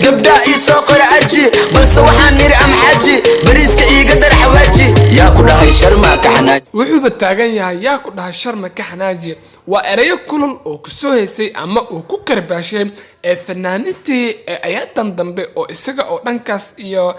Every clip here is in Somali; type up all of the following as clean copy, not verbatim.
Gabdhaa ii soo qora arji, balse waxaan niri am xaji, bariiska iiga dar xawaaji. Yaa ku dhahay Sharma ka xanaaji? Wuxuuba taagan yahay, "Yaa ku dhahay Sharma ka xanaaji?" Waa erayo kulul oo kusoo heysay ama uu ku karbaashay ee fanaaniintii ee ayaantan dambe oo isaga oo dhankaas iyo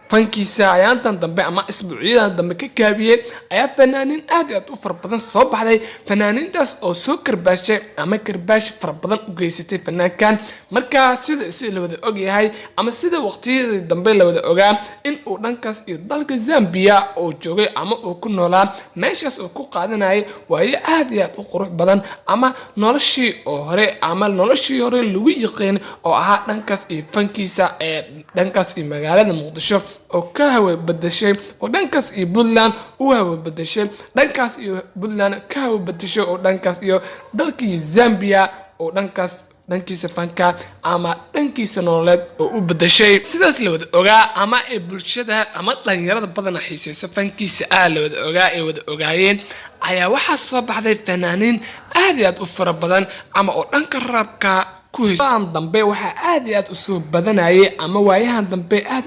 fankiisa ayaantan dambe ama isbuucyadan dambe ka gaabiyey ayaa fanaaniin aad iyo aad u fara badan soo baxday, fanaaniintaas oo soo karbaashay ama karbaash fara badan u geysatay fanaankan. Marka sida la wada ogyahay ama sida waqtiyadii dambe la wada ogaa in uu dhankaas iyo dalka Zambia oo joogay ama uu ku noolaa, meeshaas uu ku qaadanayay waayo aad iyo aad u qurux badan ama noloshii oo hore ama noloshii hore lagu yiqiin oo ahaa dhankaas iyo fankiisa ee dhankaas iyo magaalada Muqdisho oo ka hawe bedeshay, oo dhankaas iyo Puntland u hawe bedeshay, dhankaas iyo Puntland ka hawe bedeshay, oo dhankaas iyo dalkii Zambia oo dhankaas dhankiisa fanka ama dhankiisa nololeed oo u bedeshay. Sidaas la wada ogaa ama ay bulshada ama dhalinyarada badana xiiseysa fankiisa la wada ogaa ay wada ogaayeen ayaa waxaa soo baxday fanaaniin aad iyo aad u fara badan ama oo dhanka rapka ku haysto. Dambe waxaa aad iyo aad usoo badanayay ama waayahan dambe aad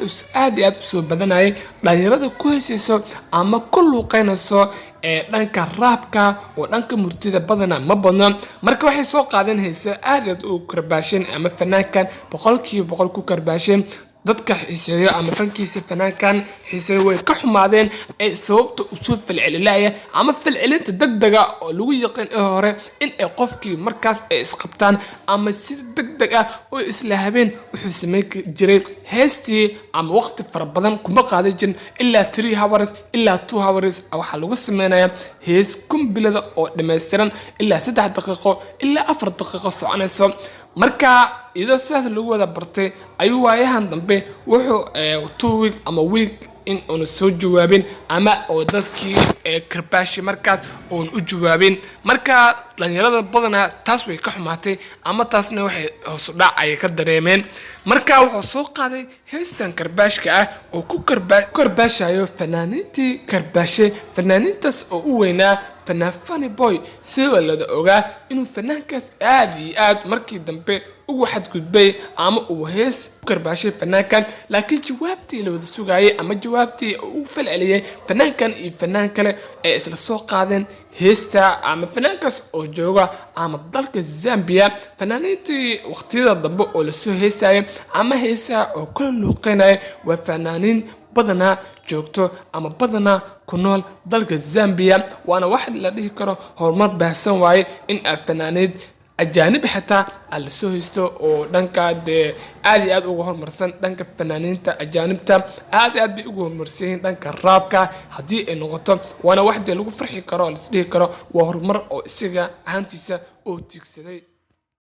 iyo aad usoo badanayay dhalinyarada ku heysayso ama ku luuqeynayso ee dhanka rapka oo dhanka murtida badana ma badno. Marka waxay soo qaadeen heese aad iyo aad u karbaasheen ama fanaankan 100% ku karbaasheen. Dadka xiiseeyo ama fankiisa fanaankan xiiseeyo way ka xumaadeen ee sababta usoo falcelinaya ama falcelinta degdega oo lagu yaqiin ee hore in ay qofkii markaas ay isqabtaan ama si degdeg ah oo isla habeen wuxuu sameyn jiray heestii ama waqti fara badan kuma qaadan jirin, ilaa 3 hours ilaa 2 hours waxaa lagu sameynayaa hees kumbilada oo dhammaystiran, ilaa 3 daqiiqo ilaa 4 daqiiqo soconayso. Marka iyadoo sidaas lagu wada bartay ayuu waayahan dambe wuxuu 2 week ama week in uuna soo jawaabin ama oo dadkii karbaashi markaas uun u jawaabin. Marka dhalinyarada badanaa taas way ka xumaatay ama taasna waxay hoos u dhac ayay ka dareemeen. Marka wuxuu soo qaaday heestan karbaashka ah oo ku karbaashayo fanaaniintii karbaashay, fanaaniintaas oo u weynaa fanaan Funny Boy. Sida lada ogaa inuu fanaankaas aad iyo aad markii dambe ugu xadgudbay ama uu hees ku karbaashay fanaankan, laakiin jawaabtii la wada sugayay ama jawaabtii uu falceliyay fanaankan iyo fanaan kale ee isla soo qaadeen heesta ama fanaankaas oo jooga ama dalka Zambia, fanaaniintii waqtiyada dambe oo lasoo heesayay ama heesaha oo kala luuqeynaya waa fanaaniin badanaa joogto ama badanaa ku nool dalka Zambia. Waana wax la dhihi karo horumar baahsan waaye in aad fanaaniid ajaanib xitaa aad lasoo haysto oo dhanka dee aad iyo aad uga horumarsan. Dhanka fanaaniinta ajaanibta aad iyo aad bay uga horumarsan yihiin dhanka rapka haddii ay noqoto, waana wax dee lagu farxi karo oo lasdhihi karo waa horumar oo isaga ahaantiisa oo tiigsaday.